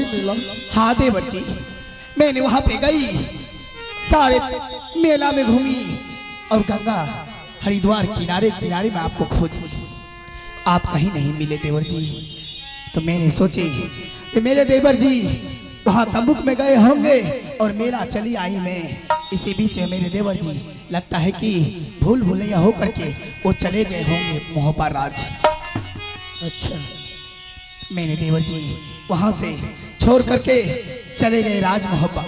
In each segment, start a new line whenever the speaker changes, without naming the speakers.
मेला?
हाँ देवर जी, मैंने वहां पे गई, सारे मेला में घूमी और गंगा हरिद्वार किनारे किनारे में आपको खोजी, आप कहीं नहीं मिले देवर जी। तो मैंने सोचे कि मेरे देवर जी वहाँ तंबुक में गए होंगे और मेला चली आई मैं। इसी बीच में मेरे देवर जी लगता है कि भूल भुलैया हो करके वो चले गए होंगे मोहपा राज।
अच्छा।
मेरे देवर जी वहां से छोड़ करके चले गए राज मोहब्बा।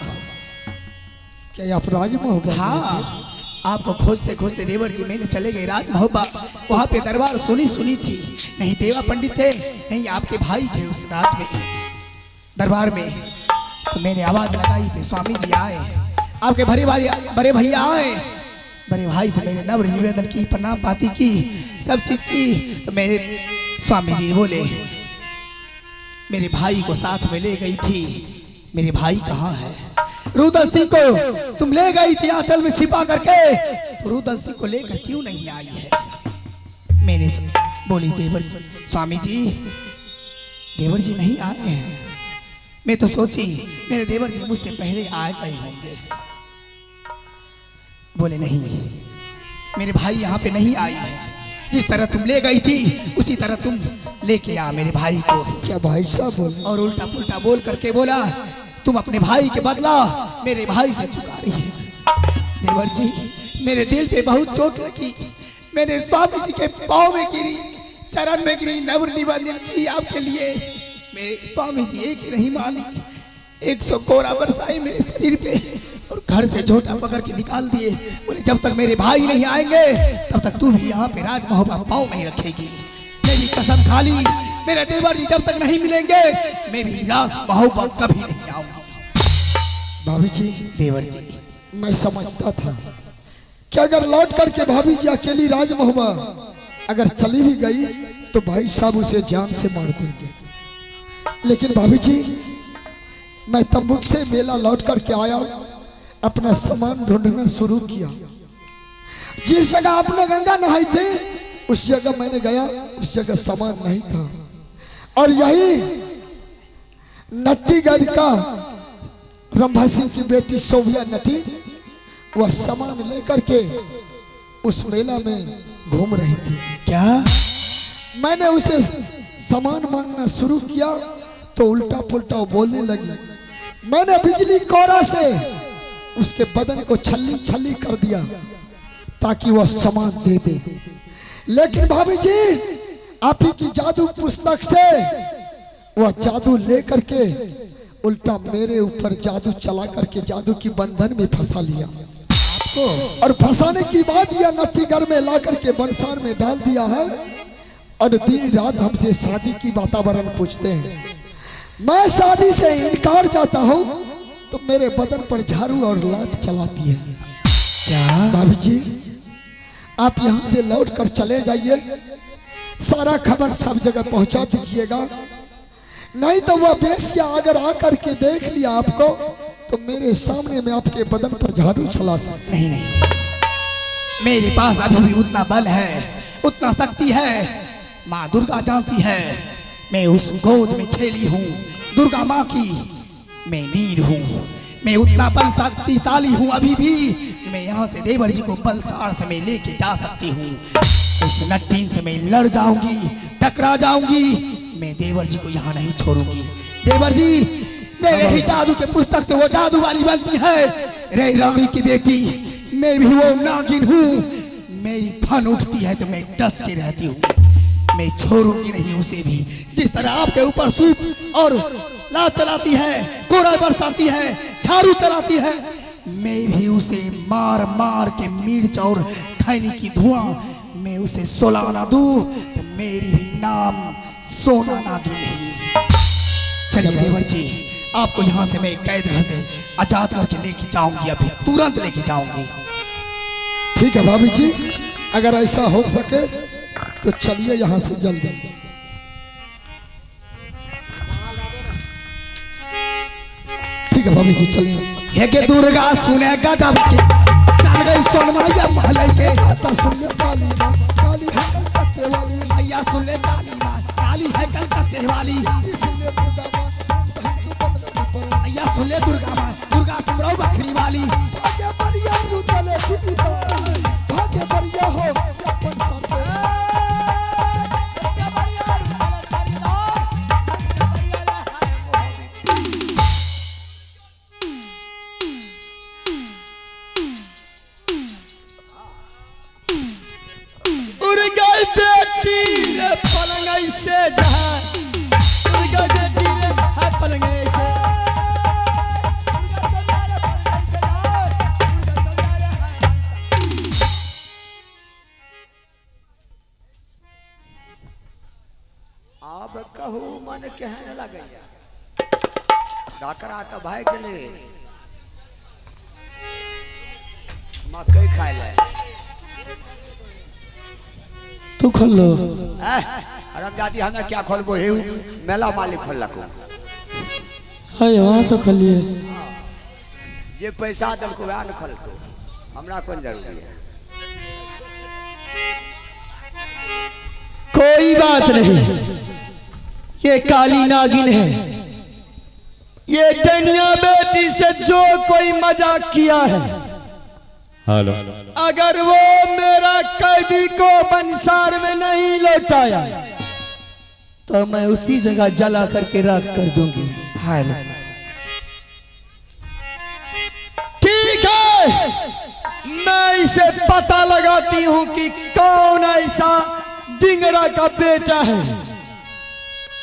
क्या आप राज महोबा?
हाँ, आपको खोजते खोजते देवर जी मैंने चले गए राज महोबा। वहां पे दरबार सुनी सुनी थी, नहीं देवा पंडित थे, नहीं आपके भाई थे उस राज में दरबार में। तो मैंने आवाज लगाई थी, स्वामी जी आए, आपके भरे भाई बड़े भैया आए। बड़े भाई से मैंने नम्र निवेदन की, प्रणाम पाती की, सब चीज की। तो मेरे स्वामी जी बोले, मेरे भाई को साथ में ले गई थी, मेरे भाई कहाँ है? रुदल सिंह को तुम ले गई थी आंचल में छिपा करके, रुदल सिंह को लेकर क्यों नहीं आई है? मैंने बोली, देवर जी, स्वामी जी देवर जी नहीं आए हैं। मैं तो सोची मेरे देवर जी मुझसे पहले आ गए होंगे। बोले नहीं, मेरे भाई यहाँ पे नहीं आई है, जिस तरह तुम ले गई थी उसी तरह तुम लेके आ मेरे भाई को।
क्या भाई साहब बोले?
और उल्टा पुल्टा बोल करके बोला, तुम अपने भाई के बदला मेरे भाई से चुका रही है। देवर जी मेरे दिल पे बहुत चोट लगी, मैंने स्वामी जी के पाँव में गिरी, चरण में गिरी, नम्र निवेदन की आपके लिए। मेरे स्वामी जी एक नहीं मानी, 100 कोरा बरसाई मेरे शरीर पे और घर से झोटा पकड़ के निकाल दिए। बोले जब तक मेरे भाई नहीं आएंगे तब तक तू भी यहाँ पे राजमहोबा पाँव नहीं रखेगी। मेरी कसम खा ली, मेरे देवर जी जब तक नहीं मिलेंगे मैं भी राज महोबा कभी नहीं आऊंगी।
भाभी जी,
देवर जी
मैं समझता था कि अगर लौट करके भाभी जी अकेली राजमहोबा अगर चली भी गई तो भाई साहब उसे जान से मार देंगे। लेकिन भाभी जी, मैं तंबुक से मेला लौट करके आया, अपना सामान ढूंढना शुरू किया। जिस जगह आपने गंगा नहाई थी उस जगह मैंने गया, उस जगह सामान नहीं था। और यही नट्टीगढ़ का रंभा सिंह की बेटी शोभिया नटी वह सामान लेकर के उस मेला में घूम रही थी।
क्या?
मैंने उसे सामान मांगना शुरू किया तो उल्टा पुल्टा बोलने लगी। मैंने बिजली कोरा से उसके बदन को छल्ली छल्ली कर दिया ताकि वह सामान दे दे। लेकिन भाभी जी, आप ही की जादू पुस्तक से वह जादू लेकर के उल्टा मेरे ऊपर जादू चला करके जादू की बंधन में फंसा लिया।
आपको?
और फंसाने की बाद यह नट्टीगढ़ में ला करके बंसार में डाल दिया है और दिन रात हमसे शादी की वातावरण पूछते हैं। मैं शादी से इनकार जाता हूँ तो मेरे बदन पर झाड़ू और लात चलाती है।
क्या?
भाभी जी, आप यहाँ से लौट कर चले जाइए, सारा खबर सब जगह पहुंचा दीजिएगा, नहीं तो वह बेसिया अगर आकर के देख लिया आपको तो मेरे सामने में आपके बदन पर झाड़ू चला सकता।
नहीं नहीं, मेरे पास अभी भी उतना बल है, उतना शक्ति है। माँ दुर्गा जानती है मैं उस गोद में खेली हूँ दुर्गा माँ की, मैं वीर हूँ, मैं उतना बल शक्तिशाली हूँ अभी भी, मैं यहाँ से देवर जी को बलसार से मैं लेके जा सकती हूँ। उस नट्टीन से मैं लड़ जाऊंगी, टकरा जाऊंगी, मैं देवर जी को यहाँ नहीं छोड़ूंगी। देवर जी मेरे ही जादू के पुस्तक से वो जादू वाली बनती है। रे रानी की बेटी, मैं भी वो नागिन हूँ, मेरी फन उठती है तो मैं डस के रहती हूँ, मैं छोड़ूंगी नहीं उसे भी। जिस तरह आपके ऊपर सूप और लात चलाती है, कोरा बरसाती है, झाड़ू चलाती है, मैं भी उसे मार मार के मिर्च और खैनी की धुआं मैं उसे सोलाना दूं तो मेरी भी नाम सोना नागिन नहीं। चलिए देवर जी, आपको यहाँ से मैं कैद घर से आजाद करके लेके जाऊंगी, अभी तुरंत लेके जाऊंगी।
ठीक है भाभी जी, अगर ऐसा हो सके तो चलिए यहाँ से जल्दी। ठीक है भाभी जी, चलिए।
हे के दुर्गा सुने गजब के चल गई सोनमाया महल के।
माता सुन ले काली माँ, काली है कलकत्ते वाली।
मैया सुन ले काली माँ, काली है कलकत्ते वाली।
सुन ले दुर्गा माँ, हिंदू बदला
सुन ले दुर्गा माँ, दुर्गा सिमरौ बखरी वाली।
भागे बरिया रुदले जीवित, भागे बरिया हो अपन सर से।
उड़ गई बेटी रे पलंग ऐसे जहाँ, उड़ गई बेटी रे हाय पलंग ऐसे।
अब कहू मन केहन लगैया, डकरा तो भाई के लिए मकई खाए ले।
तू खोल लो।
हरामजादी हमें क्या खोलबो, हे मेला मालिक खोललको।
हाय वहां से खोलिए।
जे पैसा देलको वएह ने खोलको, हमरा कोन जरूरी है।
कोई बात नहीं, ये काली नागिन है, ये डनिया बेटी से जो कोई मजाक किया है,
हेलो,
अगर वो मेरा कैदी को बंसार में नहीं लौटाया तो मैं उसी जगह जला करके राख कर दूंगी।
हेलो।
ठीक है, मैं इसे पता लगाती हूं कि कौन ऐसा डिंगरा का बेटा है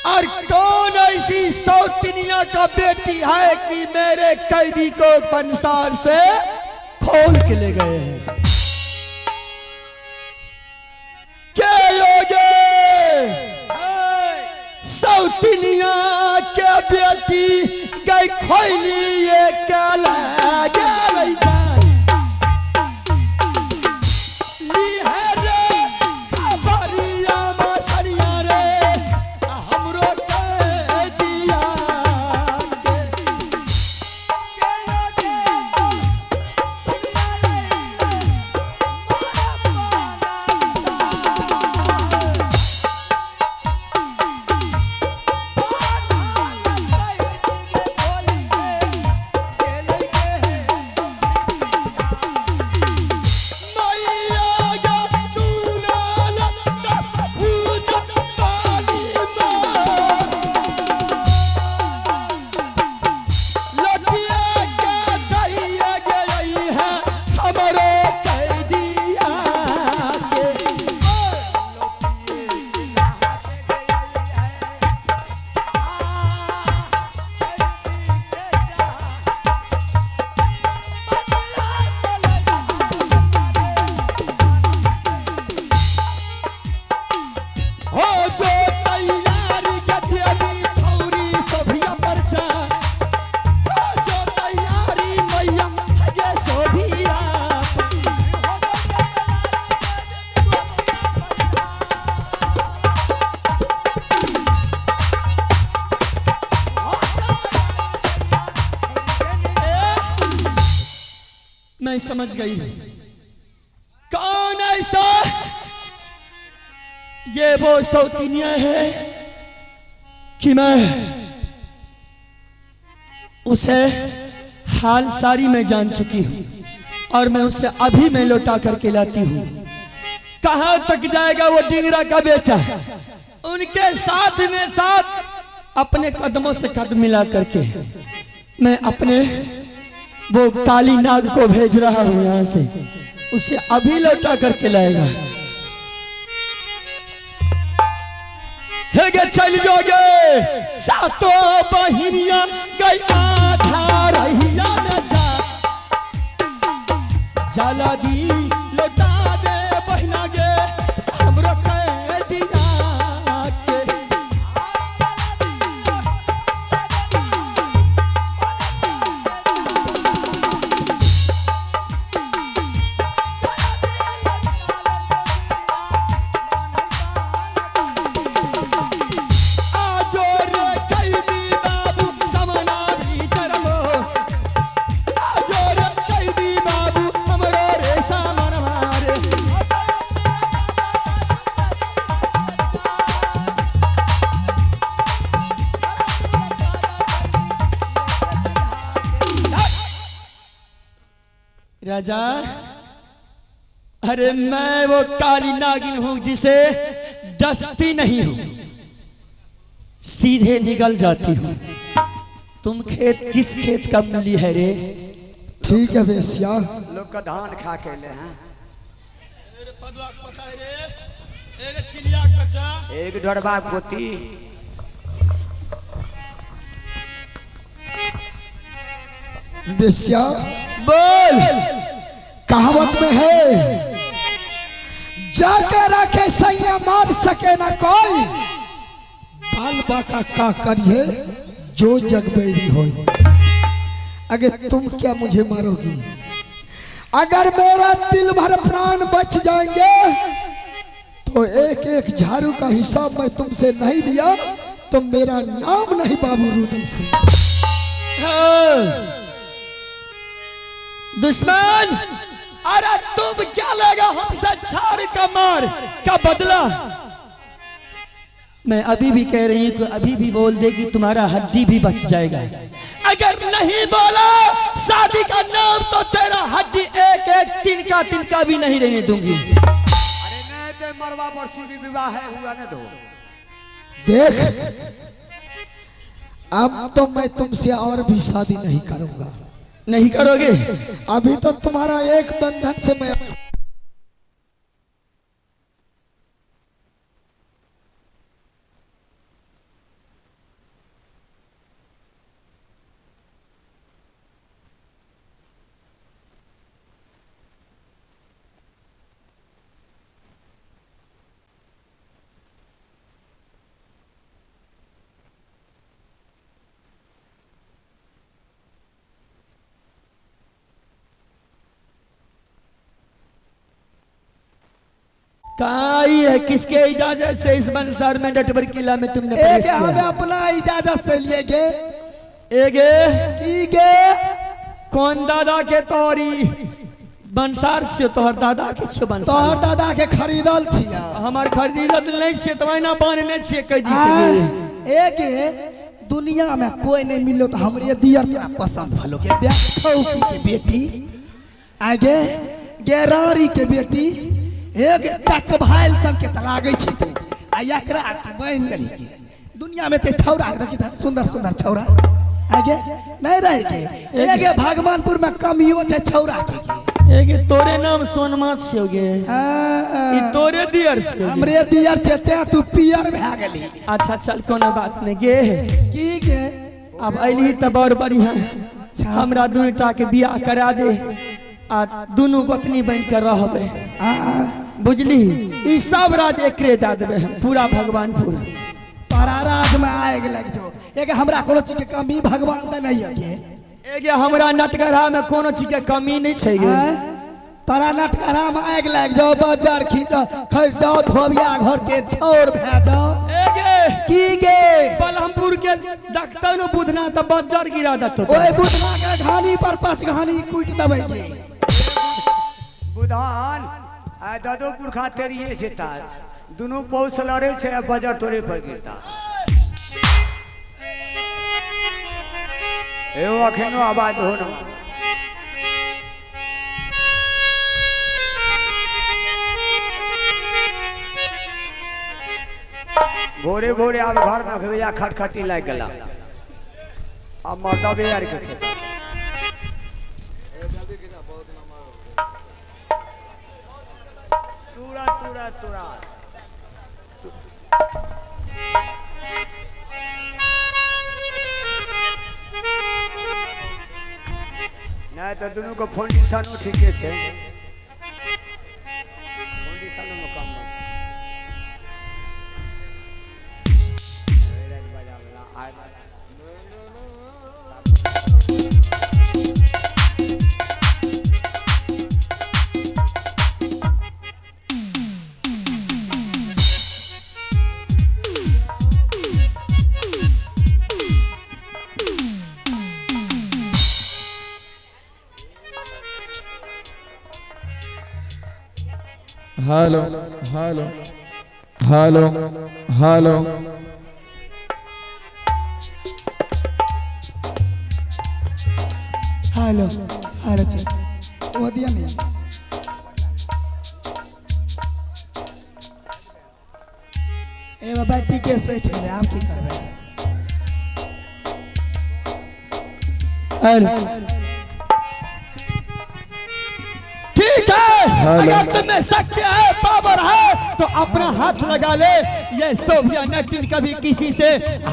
और कौन ऐसी सौतनिया का बेटी है कि मेरे कैदी को बंसार से खोल के ले गए हैं। क्या योगे सौतनिया के बेटी गई खोली ये काला गई जान। ली है रे खबरिया मसरिया रे हमरो कह दिया के। मैं समझ गई कौन ऐसा, ये वो सौतीनिया है कि मैं उसे हाल सारी मैं जान चुकी हूं और मैं उसे अभी मैं लौटा करके लाती हूं। कहां तक जाएगा वो डिंगरा का बेटा, उनके साथ में साथ अपने कदमों से कदम मिला करके मैं अपने वो काली नाग को भेज रहा हूं यहां से, उसे अभी लौटा करके लाएगा। हे गे चल जोगे सातों बहिनिया गई आधा रहिया में जा, जला दी लौटा दे बहिना गे हमरो कह दिया के। आजो रे कैदी बाबू जमाना भी चरमो, आजो रे कैदी बाबू हमरो रे सा राजा, अरे मैं वो काली नागिन हूं जिसे डसती नहीं हूं, सीधे निकल जाती हूं। तुम खेत किस खेत का मूली है रे?
ठीक है वेश्या।
लोग का धान खा के ले हैं। एक ढोरबा पोती।
वेश्या
बोल।
कहावत में है, जाके रखे सैया मार सके ना कोई, बाल बाका का करिए जो जग बैरी हो। अगर तुम क्या मुझे मारोगी? अगर मेरा दिल भर प्राण बच जाएंगे तो एक एक झाड़ू का हिसाब मैं तुमसे नहीं लिया तो मेरा नाम नहीं बाबू रुदल सिंह।
हाँ। दुश्मन, अरे तुम क्या लेगा हमसे झाड़ का मार का बदला? मैं अभी भी कह रही हूं कि अभी भी बोल देगी तुम्हारा हड्डी भी बच जाएगा। अगर नहीं बोला शादी का नाम तो तेरा हड्डी एक एक तिनका तिनका भी नहीं रहने दूंगी।
अरे नहीं तो मरवा पर सीधी विवाह है हुआ न दो।
देख, अब तो मैं तुमसे और भी शादी नहीं करूंगा।
नहीं करोगे?
अभी तो तुम्हारा एक बंधन से मैं
कहाँ है? किसके इजाजत से इस बंसार में डटवर किला में तुमने
एक
प्रवेश किया?
हमें अपना इजाजत से लिए गे।
एगे
की गे?
कौन दादा के तोरी बंसार से? तोहर दादा के छो बंसार?
तोहर दादा के खरीदल छिया।
हमार खरीदल नहीं छे तो एना बांधने छिए कह जी के।
एगे दुनिया में कोई नहीं मिलो तो हमरे दियर तोरा पसंद भलो के ब्याह के बेटी आगे गेरारी के बेटी एक चक भाइल सन के तलागै छी तू आ एकरा तू बनि लेली के। दुनिया में ते छौरा देखी त सुंदर सुंदर छौरा आगे नहीं रहे के। एगे भगवानपुर में कमियो छै छौरा के।
एगे तोरे नाम सोनमा छियो गे। ई तोरे दियर छियो गे।
हमरे दियर छै तें तू पियर भए गेली।
अच्छा चल कोनो बात नहीं गे।
की गे?
अब अइली त बड़ बढ़िया। हमरा दुनू के बियाह करा दे आ दुनू गोतनी बन के रहबे। बुझली? ई सब राज एकरे दे देबे हम पूरा भगवानपुर।
तोरा राज में आग लग जो। एगे हमरा कोनो चीज के कमी भगवान त नहीं है गे।
एगे हमरा नटगढ़ा में कोनो चीज के कमी नहीं छै गे।
तोरा नटगढ़ा में आग लग जाओ, बाजार खींच खस जाओ, धोबिया घर के छौर भए जाओ।
एगे
की गे?
बलहमपुर के देखतौ न बुधना त बज्जर गिरा देतौ।
ओए बुधना के घानी पर पांच घानी कूट देबै गे।
बुधान आ दादो पुरखा तेरिए छै ताज दुनू पौस लड़े छै आ बजर तोरे पर गिरता। एगो अखनो आवाज हो न। भोरे भोरे आब घर में खबैया खटखटी लागि गेला। अब मर्दबे आर के खेत। तुरा तुरा तुरा। नहीं तो दोनों को फाउंडेशनो ठीके छै। फाउंडेशनो में कम नहीं छै।
Hello hello hello hello.
Hello hello जी। ओ दिया नहीं। ए बाबा टीके सेठ गेलै, आब की करबै?
अरे ठीक है, अगर तुम्हें शक्ति है, पावर है तो अपना हाथ लगा ले। ये सोभिया नटिन कभी किसी से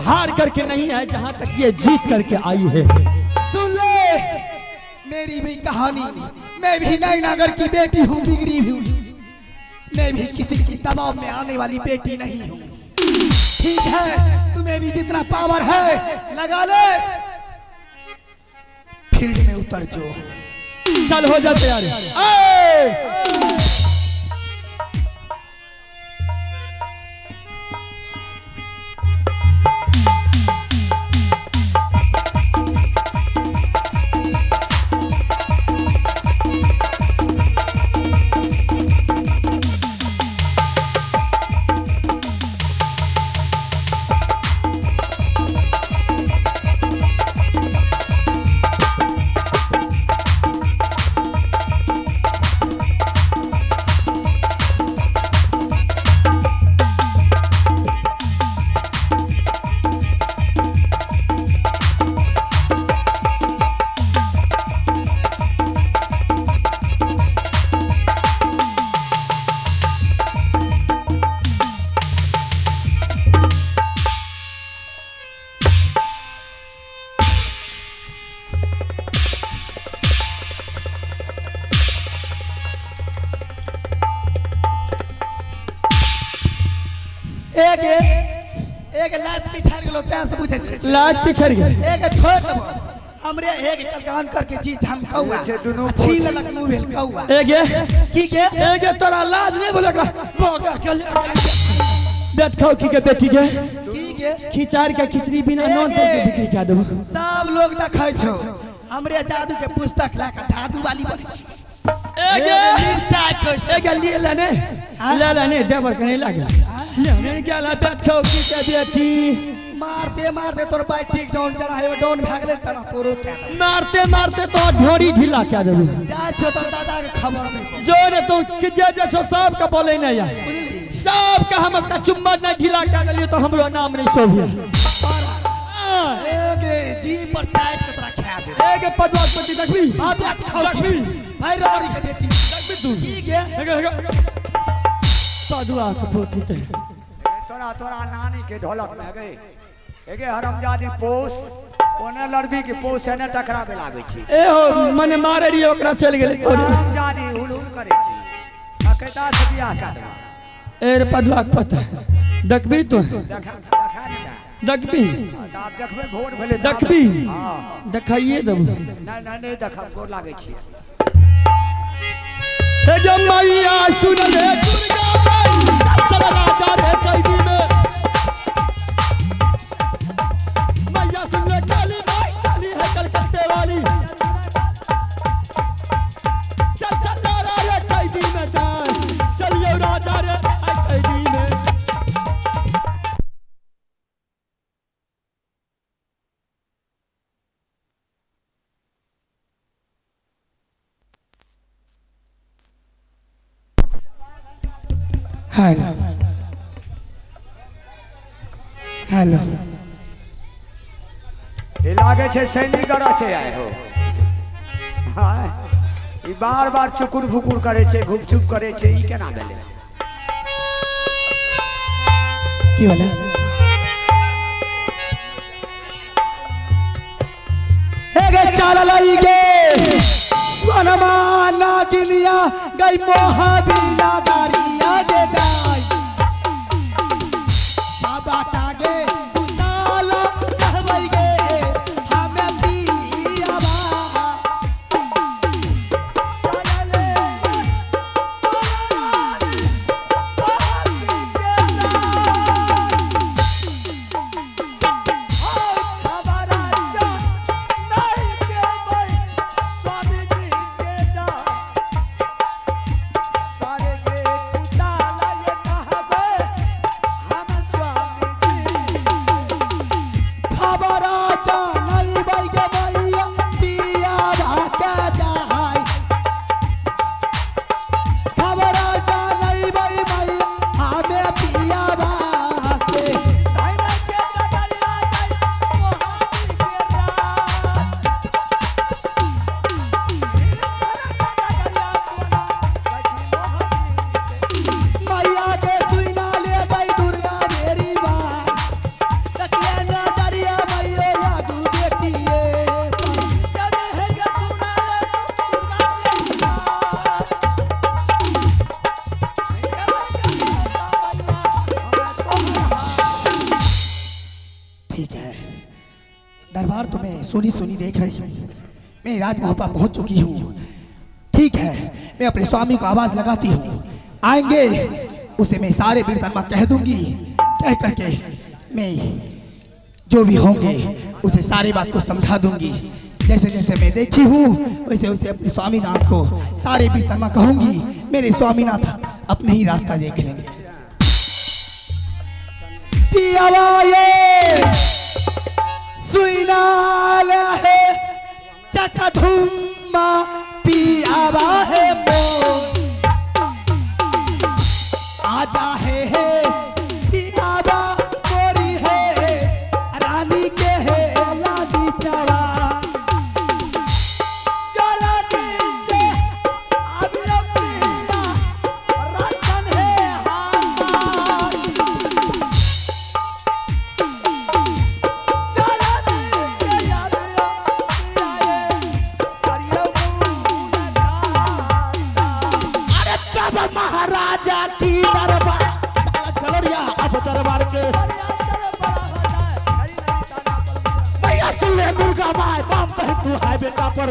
हार करके नहीं है, जहां तक ये जीत करके आई है।
सुन ले मेरी भी कहानी, मैं भी नैनागर की बेटी हूँ, बिगड़ी हुई। मैं भी किसी की दबाव में आने वाली बेटी नहीं हूँ। ठीक है, तुम्हें भी जितना पावर है लगा ले, फील्ड में उतर जो।
चल हो जा तैयार।
एक एक लात पिछड़ गेलो तैं से बुझै छी।
लात पिछड़ गेल।
एक छोट हमरे एक कलकान करके चीज हम कौआ छीन लेलक मुंह भेल कौआ।
एक
की के
एक तोरा लाज नहीं बोले बोका के बैठ खाओ की के बेटी के
की के
खिचाड़ के खिचड़ी बिना नोन दे के बिक्री कए देबो।
सब लोग देखै छौ हमरे जादू के पुस्तक लए के जादू वाली बनै छी।
एक
मिरचाई
एक लिए लेने ले लेने देवर के नहीं लागल ले क्या ला बैठ खाओ की के बेटी।
मारते मारते तोर बाइक ठीक डाउन चला है, डाउन भाग ले तना तोरो क्या देबो।
मारते मारते तो ढोरी ढीला क्या देबो।
जा छो तोर दादा के खबर दे
जो ने तो कि जे जे छो सब के बोले नहीं आए, सब के हम कचुम्बर नहीं ढीला क्या देलियो तो हमरो नाम नहीं शोभिया।
एक जी पर चाय के तोरा खा जे।
एक पदवा पति देखबी देखबी
भाई रोरी के बेटी
देखबी तू
की गे
पदवा के पोती ते
तोरा तोरा नानी के ढोलक में गए एगे हरामजादी पोस ओने लड़बी के पोस एने टकराबे लागै छी।
ए हो मने मारे रही ओकरा चल गेलै तोरे।
हरामजादी हुल हुल करै छी अकेता से बियाह कर देबा।
ए रे पदवा के पता देखबी तू
देखा देखा नहीं
देखबी
आब देखबै भोर भेलै
देखबी
हां
देखाइए देबो।
नहीं नहीं नहीं देखब गोर लागै छी।
हे जब मैया सुन ले दुर्गा माई चल राजा रे कैदी में मैया सुन ले काली माई काली है कलकत्ते वाली चल चल राजा रे कैदी में चल चलियो राजा रे कैदी में।
हेलो हेलो
ई लागै छै सैनिक छै आइ हो। हाँ ई बार बार चुकुर भुकुर करै छै घुपचुप करै छै, ई केना भेलै?
की भेलै? हे गे चल लई गे सोनमा नागिनिया गई मोहबिना गारिया गे जाई बाबा टागे कुताला कहबै गे हमें पियाबा
खबर
सुनी सुनी देख रही हूँ। मैं राजमहल पर पहुँच चुकी हूँ। ठीक है, मैं अपने स्वामी को आवाज़ लगाती हूँ, आएंगे उसे मैं सारे बिरतनमा कह दूंगी। कह करके मैं जो भी होंगे उसे सारी बात को समझा दूंगी। जैसे जैसे मैं देखी हूँ वैसे वैसे अपने स्वामीनाथ को सारे बिरतनमा कहूंगी। मेरे स्वामीनाथ अपने ही रास्ता देख लेंगे। पियावा सुइनाल है चकधुम्मा पियावा है मो आजा है पियावा मोरी है रानी के है लादी चावा।
अरे तब महाराजा की दरबार चला चलो रिया अब दरबार के भैया सुन ले दुर्गा माय बाम पे तू है बेटा पर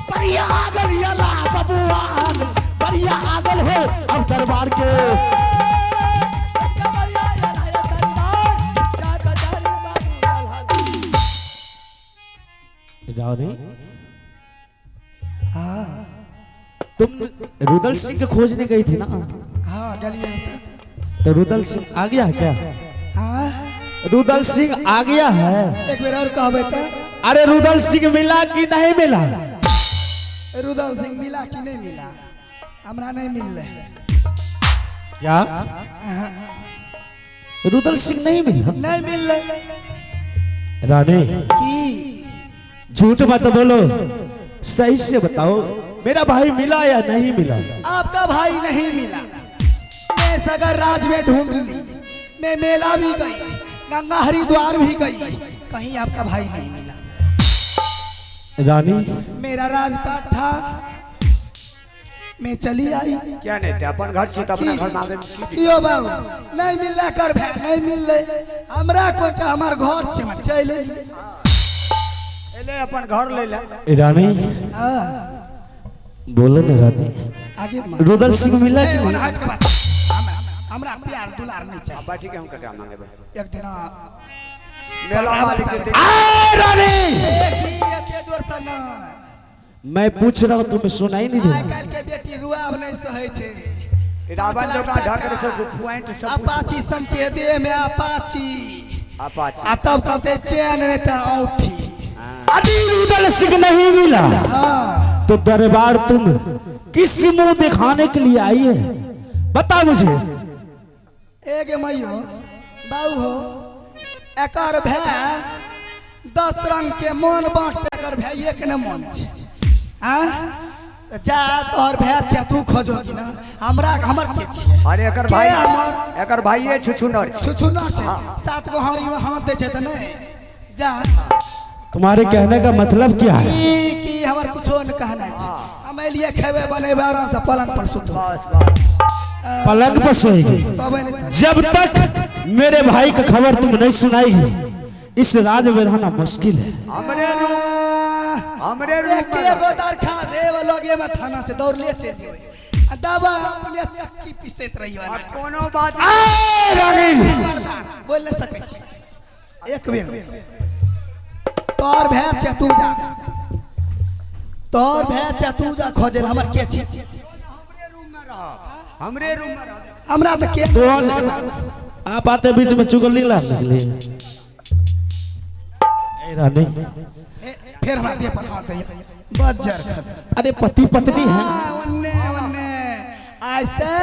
बढ़िया आगल यला बबुआन बढ़िया आगल हो अब दरबार के।
रानी, तुम रुदल सिंह को खोजने गई थी ना?
हाँ गलिए।
तो रुदल सिंह आ गया है क्या?
हाँ
रुदल सिंह आ गया है।
एक बार और कहा बेटा।
अरे रुदल सिंह मिला कि नहीं मिला?
रुदल सिंह मिला कि नहीं मिला? हमरा नहीं मिल रहे।
क्या रुदल सिंह नहीं मिला?
नहीं मिल रहे।
रानी
की
झूठ मत बोलो, सही से बताओ मेरा भाई मिला या नहीं मिला?
आपका भाई नहीं मिला। मैं सगर राज में ढूंढ ली, मैं मेला भी गई, गंगा हरिद्वार भी गई, कहीं आपका भाई नहीं मिला।
रानी
मेरा राजपाट था, मैं चली आई।
क्या नहीं थे अपन घर छी त अपना घर मांगे में की
की यो बाबू नहीं मिलला कर भे नहीं मिलले हमरा को चा हमार घर छे हम चल एलियै।
एले अपन घर ले ले।
रानी
हाँ,
बोलो ना रानी,
आगे माँ।
रुदल सिंह मिला
ए,
कि
ओना
नहीं?
हट के बात। हमरा प्यार दुलार नहीं चाहिए।
बैठी के हम ककरा मांगे
एक दिन
मेला मालिक के
आ, रानी
एते दूर से ना।
मैं पूछ रहा हूँ तुम्हें सुनाई नहीं दे
आइ
रहा।
काल्हि के बेटी रुआब नहीं सहै छै।
रावण जकाँ ढक रहे सब पॉइंट सब
अपाची सन के देह में अपाची
अपाची
आ तब कहते चैन नहीं तऽ औठी।
अभी रुदल सिंह नहीं मिला
हाँ
तो दरबार तुम किस मुंह दिखाने के लिए आई है बता मुझे।
एगे मैयो बाबू हो एकर भाय 10 रंग के मन बांटते एकर भाइये के ने मन छै। आँ तऽ जा तोहर भाय छै तू खोजो कि ना हमरा हमर के छियै।
अरे एकर
के
भाई
हमर
एकर भाइये छुछुनर छै।
छुछुना छै 7 गो हारी में हाथ दै छै तऽ नहि जा।
तुम्हारे कहने का मतलब क्या है?
की की हमर कुछो नहि कहना छै। हम एलियै खेबै बनेबै आराम से पलंग पर सुतबै।
बस बस
पलंग पर सोएगी
सब एने
जब तक मेरे भाई का खबर तुम नहीं सुनाएगी इस राज में रहना मुश्किल है।
हमरे रूम हमरे रूम
एके गो दरखास्त एगो लगे में थाना से दौड़ले चलि जेबै आ दवा अपने चक्की पीसैत रहियो एना।
कोनो बात
रानी
बोल नहि सकै छी एक बेर तोहर भाय छै तू जा तोहर भाय छै तू जा खोजल हमर के छी?
हमरे रूम में रह।
हमरा तऽ के
कौन आप आते बीच में चुगली लाने के लिए? ए रानी
ए, फेर हमरा देह पर हाथ दैया बज्जर खस।
अरे पति पत्नी है।
आ, ओन्ने ओन्ने ऐसे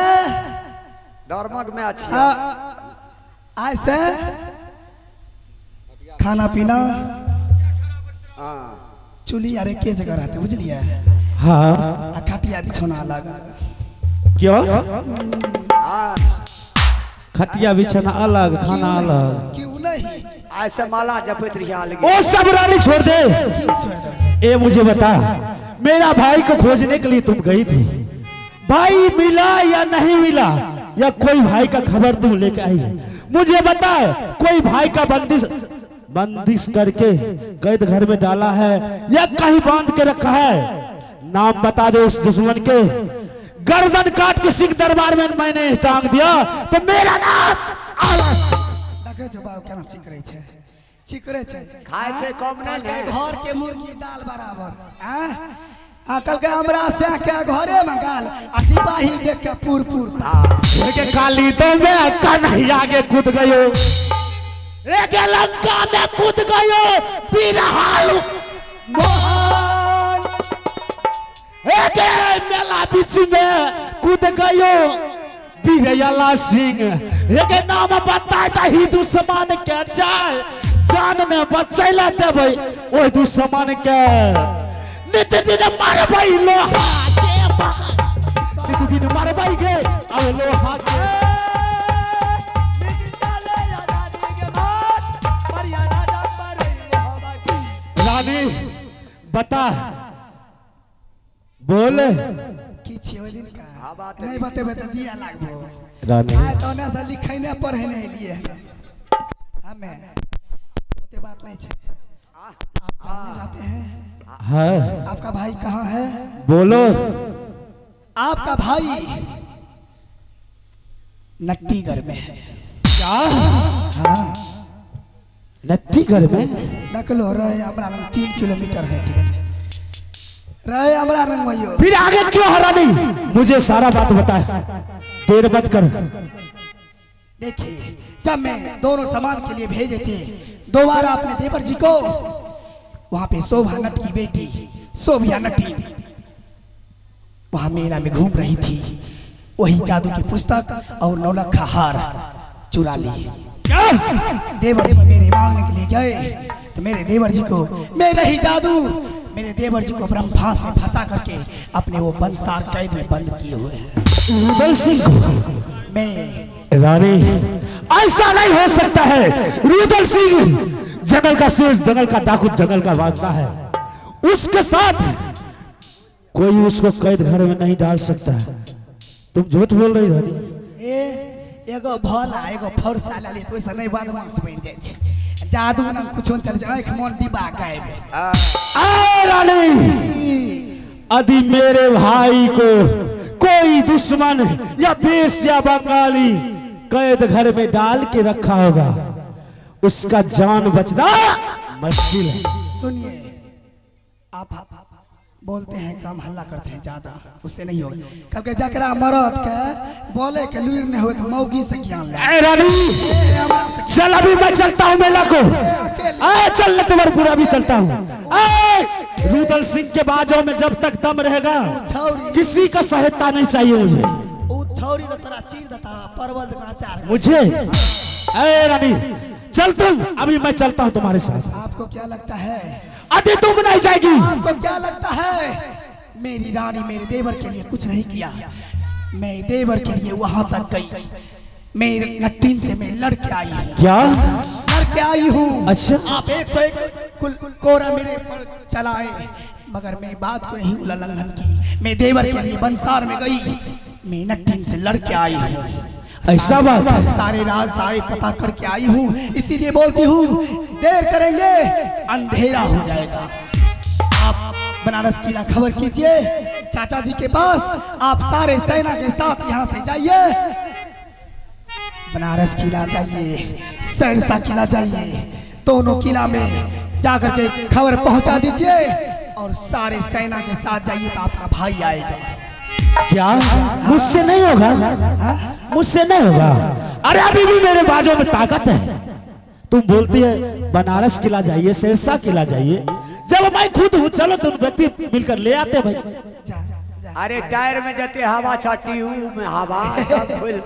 धर्मक में अछि
आ, ऐसे खाना पीना
हां
चूल्ही आर एके जगह रहते बुझलियै
हाँ
आ खटिया बिछौना अलग।
क्यों?
हां
खटिया बिछाना अलग, खाना अलग।
क्यों नहीं
ऐसे माला जपैत रही अलग।
ओ सब रानी छोड़ दे।
क्यों छोड़ दो?
ए मुझे बता मेरा भाई को खोजने के लिए तुम गई थी, भाई मिला या नहीं मिला या कोई भाई का खबर तुम लेके आई है? मुझे बता कोई भाई का बंदिश बंदिश करके कैद घर में डाला है या कहीं बांध के रखा है, नाम बता दे उस दुश्मन के। गर्दन काट के सिंह दरबार में मैंने टांग दिया तो मेरा नाम आलस।
देखै छौ बाबू केना चिकरै छै, चिकरै छै।
खाय छै कम नहि ने।
घर के मुर्गी दाल बराबर। आँ आ कहलकै हमरा से के घरे में गाल आ सिपाही देख के पुर पुर।
के काली तो में कन्हैया के कूद गयो, एक लंका में कूद गयो बिरहाल मोहन, एक मेला बीच में कूद गयो बीरयला सिंह। एक नाम बताए दही दुश्मन के जाय जान ने बचैला देबै ओहि दुश्मन के। नित दिन मारबै लोहा के बाण, नित दिन मारबै गे अब लोहा के। रानी बता बोल
की छियै ओहि दिन का
हवा तऽ
नहि बतेबै तऽ दिया लागबो।
रानी
आइ तऽ ओन्ने से लिखैने पढ़ैने एलियै हन हमे, ओते बात नहीं छै। आप जानने चाहते हैं
हाँ
आपका भाई कहाँ है?
बोलो।
आपका भाई नट्टीगढ़ में है।
क्या? नट्टीगढ़ में?
नकलो रहे हमरा लग 3 किलोमीटर है टिकट रहे हमरा लग वही।
फिर आगे क्यों हरा नहीं? मुझे सारा बात बता, देर मत कर।
देखिए जब मैं दोनों सामान के लिए भेजे थे दोबारा अपने देवर जी को, वहां पे शोभा नट की बेटी शोभिया नटी वहां मेला में घूम रही थी, वही जादू की पुस्तक और नौलखा हार चुरा ली। देवर जी मेरे मांगने के लिए गए तो मेरे देवर जी को मेरे ही जादू मेरे देवर जी को ब्रह्मफांस में फंसा करके अपने वो बंसार कैद में बंद किए हुए हैं।
रुदल सिंह को
मैं
रानी ऐसा नहीं हो सकता है। रुदल सिंह जंगल का शेर, जंगल का डाकू, जंगल का बादशाह है, उसके साथ कोई उसको कैद घर में नहीं डाल सकता है। तुम झूठ बोल रही रानी।
ए एगो भोला एगो फरसा लाली तो ओइसे नहीं बदमाश बनि जाइ छै, जादू ना कुछो चल जाए, आँखि मन डिबा गायब।
आ रानी यदि मेरे भाई को कोई दुश्मन या बेश या बंगाली कैद घर में डाल के रखा होगा, उसका जान बचना मुश्किल है।
सुनिए आप बोलते हैं कम हल्ला करते हैं ज्यादा, उससे नहीं होगा। कल जकरा मरद के बोले के लूर नहीं होए तो मौगी से ज्ञान ले।
ए रानी चल अभी मैं चलता हूँ मेला को, ए चल तुम्हारे पूरा भी चलता हूँ। ए रुदल सिंह के बाजों में जब तक दम रहेगा किसी का सहायता नहीं चाहिए मुझे।
उ छौरी तो तोरा चीर देता परवल जकाँ अचार।
मुझे ए रानी चल तुम, अभी मैं चलता हूँ तुम्हारे साथ।
आपको क्या लगता है?
अभी तुम नहीं जाएगी।
आपको क्या लगता है मेरी रानी मेरे देवर के लिए कुछ नहीं किया? मैं देवर के लिए वहां तक गई, मेरे नट्टीन से मैं लड़ के आई हूँ।
क्या
लड़ के आई हूँ?
अच्छा।
आप 101 कुल कोरा मेरे पर चलाए, मगर मैं बात को नहीं उल्लंघन की। मैं देवर के लिए बंसार में गई, मैं नट्टीन से लड़ के आई हूँ।
ऐसा बात है?
सारे राज सारे पता करके आई हूँ, इसीलिए बोलती हूँ देर करेंगे अंधेरा हो जाएगा। आप बनारस किला खबर कीजिए चाचा जी के पास, आप सारे सेना के साथ यहाँ से जाइए, बनारस किला जाइए, सहरसा किला जाइए, दोनों किला में जाकर के खबर पहुंचा दीजिए और सारे सेना के साथ जाइए तो आपका भाई आएगा।
क्या मुझसे नहीं होगा? मुझसे नहीं होगा? अरे अभी भी मेरे बाजों में ताकत है। तुम बोलती है बनारस किला जाइए, सिरसा किला जाइए, जब मैं खुद हूँ। चलो तुम व्यक्ति मिलकर ले आते भाई।
जा, जा।
अरे टायर में जते हवा छा, ट्यूब में हवा सब फुल।